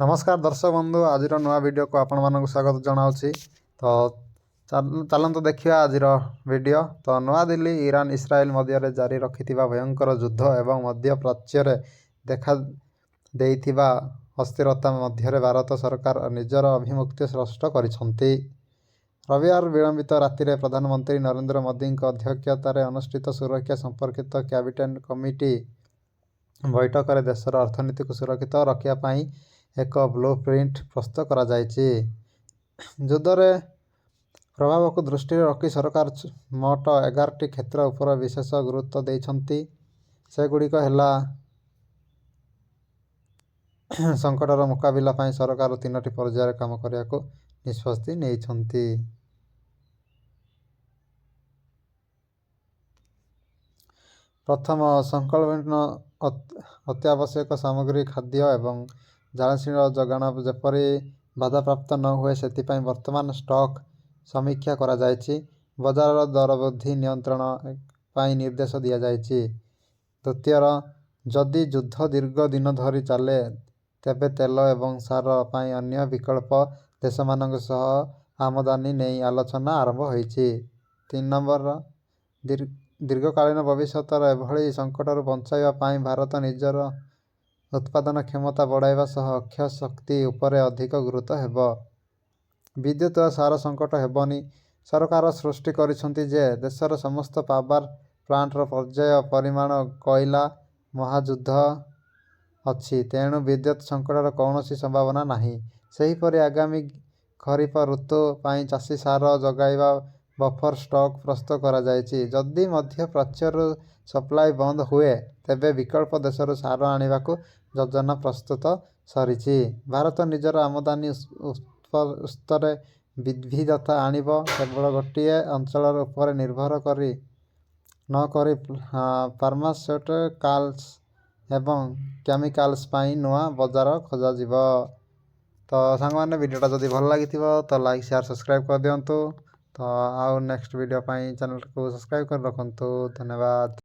ନମସ୍କାର ଦର୍ଶକ ବନ୍ଧୁ, ଆଜିର ନୂଆ ଭିଡ଼ିଓକୁ ଆପଣମାନଙ୍କୁ ସ୍ୱାଗତ ଜଣାଉଛି। ତ ଚାଲନ୍ତୁ ଦେଖିବା ଆଜିର ଭିଡ଼ିଓ। ତ ନୂଆଦିଲ୍ଲୀ, ଇରାନ ଇସ୍ରାଏଲ ମଧ୍ୟରେ ଜାରି ରଖିଥିବା ଭୟଙ୍କର ଯୁଦ୍ଧ ଏବଂ ମଧ୍ୟପ୍ରାଚ୍ୟରେ ଦେଖା ଦେଇଥିବା ଅସ୍ଥିରତା ମଧ୍ୟରେ ଭାରତ ସରକାର ନିଜର ଆଭିମୁଖ୍ୟ ସ୍ପଷ୍ଟ କରିଛନ୍ତି। ରବିବାର ବିଳମ୍ବିତ ରାତିରେ ପ୍ରଧାନମନ୍ତ୍ରୀ ନରେନ୍ଦ୍ର ମୋଦିଙ୍କ ଅଧ୍ୟକ୍ଷତାରେ ଅନୁଷ୍ଠିତ ସୁରକ୍ଷା ସମ୍ପର୍କିତ କ୍ୟାବିନେଟ କମିଟି ବୈଠକରେ ଦେଶର ଅର୍ଥନୀତିକୁ ସୁରକ୍ଷିତ ରଖିବା ପାଇଁ ଏକ ବ୍ଲୁ ପ୍ରିଣ୍ଟ ପ୍ରସ୍ତୁତ କରାଯାଇଛି। ଯୁଦ୍ଧର ପ୍ରଭାବକୁ ଦୃଷ୍ଟିରେ ରଖି ସରକାର ମୋଟ 11ଟି କ୍ଷେତ୍ର ଉପରେ ବିଶେଷ ଗୁରୁତ୍ୱ ଦେଇଛନ୍ତି। ସେଗୁଡ଼ିକ ହେଲା: ସଙ୍କଟର ମୁକାବିଲା ପାଇଁ ସରକାର ତିନୋଟି ପର୍ଯ୍ୟାୟରେ କାମ କରିବାକୁ ନିଷ୍ପତ୍ତି ନେଇଛନ୍ତି। ପ୍ରଥମ, ସ୍ୱୟଂକଳ୍ପହୀନ ଅତ୍ୟାବଶ୍ୟକ ସାମଗ୍ରୀ, ଖାଦ୍ୟ ଏବଂ ଜାଳେଣୀର ଯୋଗାଣ ଯେପରି ବାଧାପ୍ରାପ୍ତ ନ ହୁଏ, ସେଥିପାଇଁ ବର୍ତ୍ତମାନ ଷ୍ଟକ୍ ସମୀକ୍ଷା କରାଯାଇଛି। ବଜାରର ଦରବୃଦ୍ଧି ନିୟନ୍ତ୍ରଣ ପାଇଁ ନିର୍ଦ୍ଦେଶ ଦିଆଯାଇଛି। ଦ୍ୱିତୀୟର, ଯଦି ଯୁଦ୍ଧ ଦୀର୍ଘ ଦିନ ଧରି ଚାଲେ, ତେବେ ତେଲ ଏବଂ ସାର ପାଇଁ ଅନ୍ୟ ବିକଳ୍ପ ଦେଶମାନଙ୍କ ସହ ଆମଦାନୀ ନେଇ ଆଲୋଚନା ଆରମ୍ଭ ହୋଇଛି। ତିନି ନମ୍ବର, ଦୀର୍ଘକାଳୀନ ଭବିଷ୍ୟତର ଏଭଳି ସଙ୍କଟରୁ ବଞ୍ଚିବା ପାଇଁ ଭାରତ ନିଜର ଉତ୍ପାଦନ କ୍ଷମତା ବଢ଼ାଇବା ସହ ଅକ୍ଷୟ ଶକ୍ତି ଉପରେ ଅଧିକ ଗୁରୁତ୍ୱ ହେବ। ବିଦ୍ୟୁତ ଓ ସାର ସଙ୍କଟ ହେବନି। ସରକାର ସ୍ପଷ୍ଟ କରିଛନ୍ତି ଯେ, ଦେଶର ସମସ୍ତ ପାୱାର ପ୍ଲାଣ୍ଟରେ ପର୍ଯ୍ୟାପ୍ତ ପରିମାଣର କୋଇଲା ମହଜୁଦ ଅଛି, ତେଣୁ ବିଦ୍ୟୁତ ସଙ୍କଟର କୌଣସି ସମ୍ଭାବନା ନାହିଁ। ସେହିପରି ଆଗାମୀ ଖରିଫ ଋତୁ ପାଇଁ ଚାଷୀ ସାର ଯୋଗାଇବା ବଫର ଷ୍ଟକ୍ ପ୍ରସ୍ତୁତ କରାଯାଇଛି। ଯଦି ମଧ୍ୟପ୍ରାଚ୍ୟରୁ ସପ୍ଲାଇ ବନ୍ଦ ହୁଏ, ତେବେ ବିକଳ୍ପ ଦେଶରୁ ସାର ଆଣିବାକୁ ଯୋଜନା ପ୍ରସ୍ତୁତ ସରିଛି। ଭାରତ ନିଜର ଆମଦାନୀ ଉତ୍ସରେ ବିବିଧତା ଆଣିବ। କେବଳ ଗୋଟିଏ ଅଞ୍ଚଳ ଉପରେ ନିର୍ଭର ନ କରି ଫାର୍ମାସ୍ୟୁଟିକାଲ୍ସ ଏବଂ କେମିକାଲ୍ସ ପାଇଁ ନୂଆ ବଜାର ଖୋଜାଯିବ। ତ ସାଙ୍ଗମାନେ, ଭିଡ଼ିଓଟା ଯଦି ଭଲ ଲାଗିଥିବ ତ ଲାଇକ୍, ସେୟାର, ସବସ୍କ୍ରାଇବ୍ କରିଦିଅନ୍ତୁ। ତ ଆଉ ନେକ୍ସଟ ଭିଡ଼ିଓ ପାଇଁ ଚ୍ୟାନେଲକୁ ସବସ୍କ୍ରାଇବ୍ କରି ରଖନ୍ତୁ। ଧନ୍ୟବାଦ।